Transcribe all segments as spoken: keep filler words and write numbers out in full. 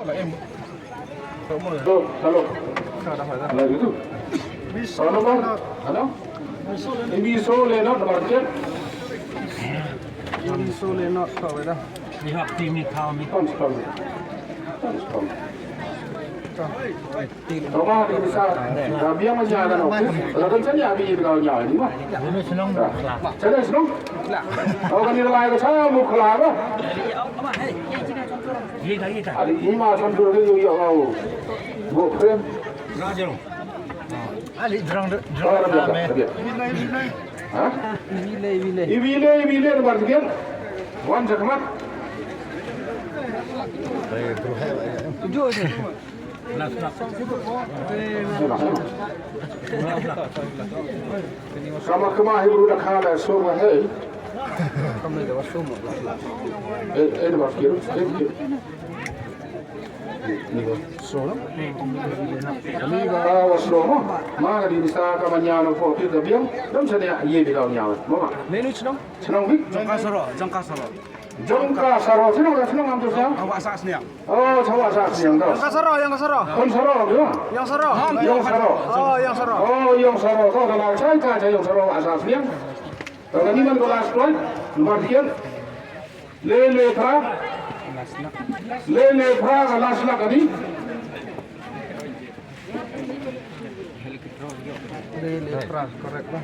Hello, hello. Hello, gitu. Hello, Bang. Hello. Imi so le no, Bang. Imi so le no, kau dah. Ni hak tim ni kau ni. Kom, kom. Kom, kom. Kom, di sa. Dah biang aja dah no. Kalau kan saya abi kau nyawa ni mah. Ini senang. Saya senang. Oh, kan ni lai ka sa mu khala ba. Ye ka, ye ka. Ali ima san tu ni yo yo. Bo frame. Rajong. Ali drang drang. Ha? Iwile, iwile. Iwile, iwile, bar tiket. Wan sa khmat. Kama kama Hebrew da khala so ma hey. Eh, eh, bar tiket. Ni ba solo. Ni ba solo. Ma di sa ka manya no fo pi ka biang. Dam sa ne ye bi ka nya. Mo ma. Menu chnong. Chnong bi. Jong ka saro, jong ka saro. Jong ka saro, chnong ka chnong am tu sa. Awak sa sniang. Oh, sa awak sa sniang tu. Jong ka saro, jong ka saro. Kon saro tu. Jong saro. Jong saro. Oh, jong saro. Oh, jong saro. Ko ka la chai ka chai jong saro awak sa sniang. Ka ni man ko last one. Number ten. Le le phra. Le le phra ka last la ka ni. Le le phra, correct ba.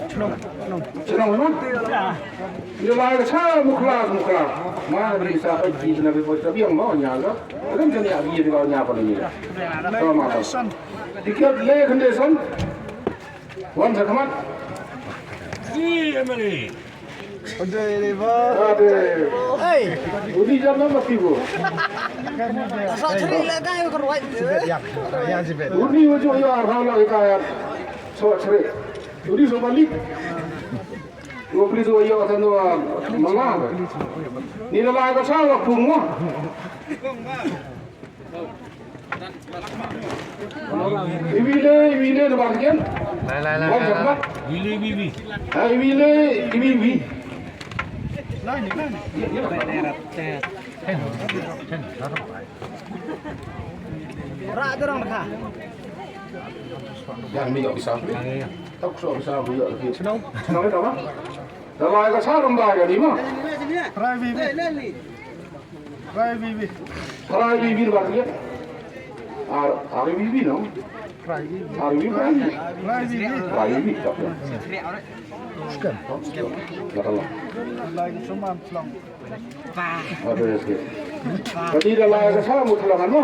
Chnong, chnong. Chnong, no? Ni lai ka sa mukla, mukla. Ma ni sa ka ji na be poi ta biang mo nya ga. Kan kan ya bi ba nya pa ni. Ko ma ta. Tiket le condition. Wan sa khmat. Ji M L A. Ade, ade. Hey. Udi jam nama tibu. Asal ceri lah dah yang keruat. Udi uju yo arhau lah kita ya. So ceri. Udi so balik. Dua puluh dua yo tanu manga. Ni lah ka sa waktu mo. Iwile, iwile, da ba tiket. Lai, lai, lai, lai, lai. Iwile, iwile. Ha, iwile, iwile. Ra, ada orang dekat. Yang ni tak bisa. Tak usah bisa, boleh. Senang. Senang, tak apa. Dah lah, ka sa ram ba ka ni ma. Try B B. Try B B. Try B B ba ka. Ar, ar B B no. Try B B. Ar B B. Try B B. Try B B. Scan. Dah lah. Lai ka sa ram long. Ada sikit. Tadi dah lah ka sa ram long no.